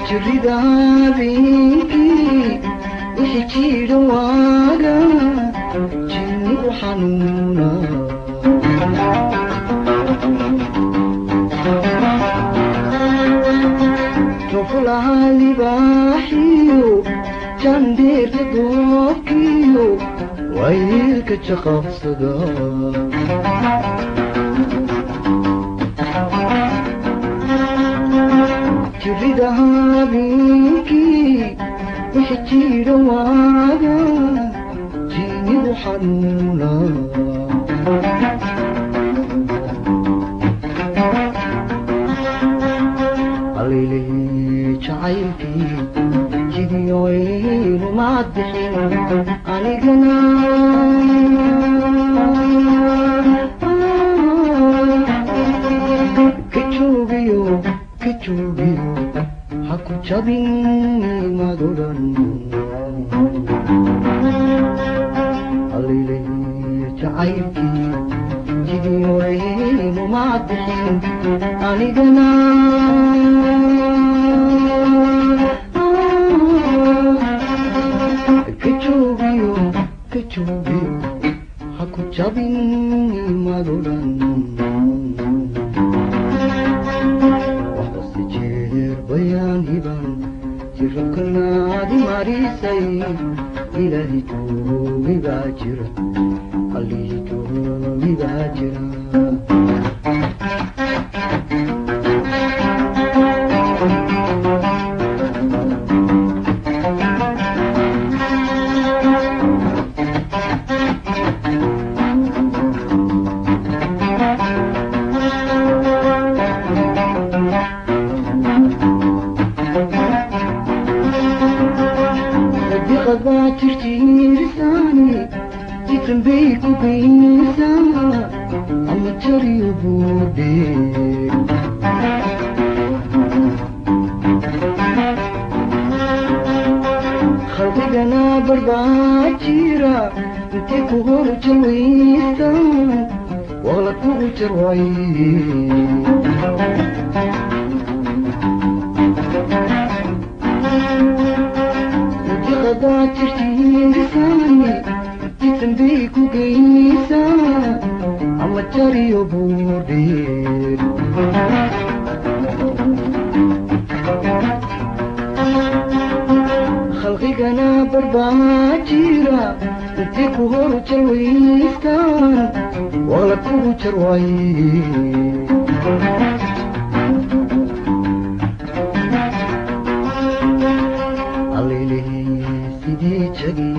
Jirida habeenkii wixii jidha waaga jinnigu xanuuna. Juflaha libaaxiyo jandheerta doobkiyo waylka jaqabsada. Jirida habeenkii wixii jidha waaga jinnigu xanuuna. Allayleeyey jacaylkii jidiyoynu maad bixin anigana ka joogiyo ka joogiyo ha ku jabin madodhan. Allayleeyey jacaylkii jidiyoynu maad bixin anigana ka joogiyo ka joogiyo ha ku jabin madodhan. Waxbase jeer bayaan hiban jirabkanaadi marisay ilaahi joogi baa jira allihii joogi baa jira. Diqad baa jirjiirisaani jitan bay ku geysaa ama jariyo buudhe. Khalqigana barbaa jira intay ku hor jalwaystaan waqla kugu jarway. Diqadaa jirjiirisaani jitan bay ku geysaa ama jariyo buudheer. Khalqigana barbaa jira intay ku hor jalwaystaan waqla kugu jarway. Allayleeyey sidii jagi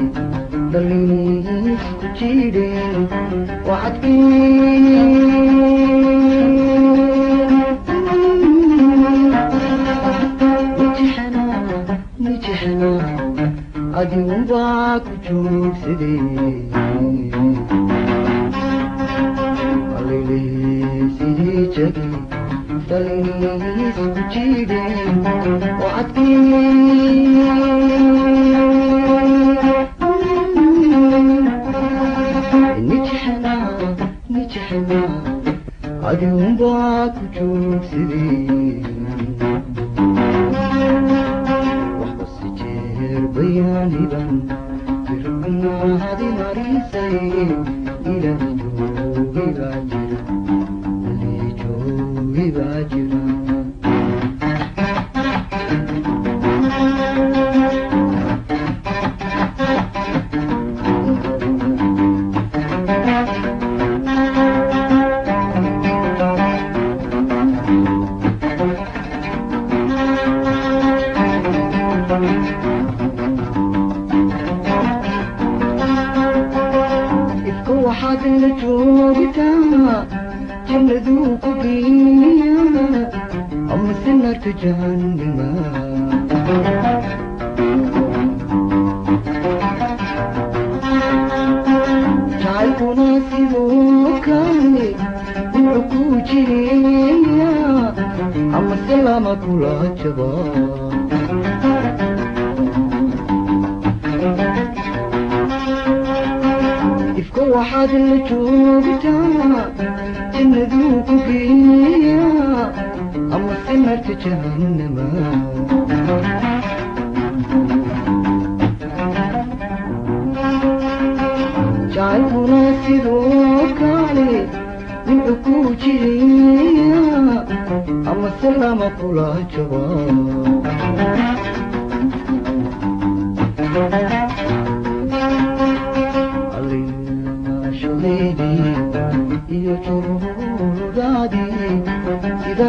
dhalinisku jiidheen wacadkii nijixana nijixana adiunbaa ku joogsaday. Allayleeyey sidii jagi dhalinisku jiidheen wacadkii nijixana nijixana adiunbaa ku joogsaday. Waxbase jeer bayaan hiban jirabkanaadi marisay ilaahi joogi baa jira allihii joogi baa jira. Waxaad la joogtaa jannaduu ku geeyaa amase naarta jahannama. Jacaylkuna sidoo kale wuxuu ku jireeyaa amase lama kula jabaa. Ifka waxaad la joogtaa jannaduu ku geeyaa amase naarta jahannama. Jacaylkuna sidoo kale wuxuu ku jireeyaa amase lama kula jabaa. Allimaashadeydii iyo juruudaadii sida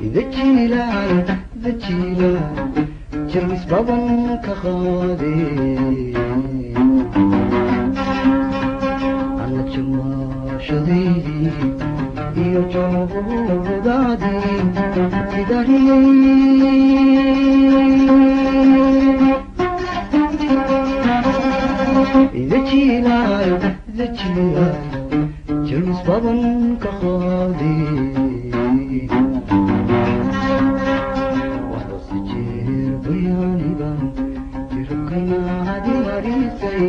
ida jiilaal ida jiilaal jirmis badan ka qaade. Alla jamaashadeydii iyo juruudaadii sida ida jiilaal ida jiilaal jirmis badan ka qaade. Waxbase jeer bayaaniban jirabkanaadi marisay.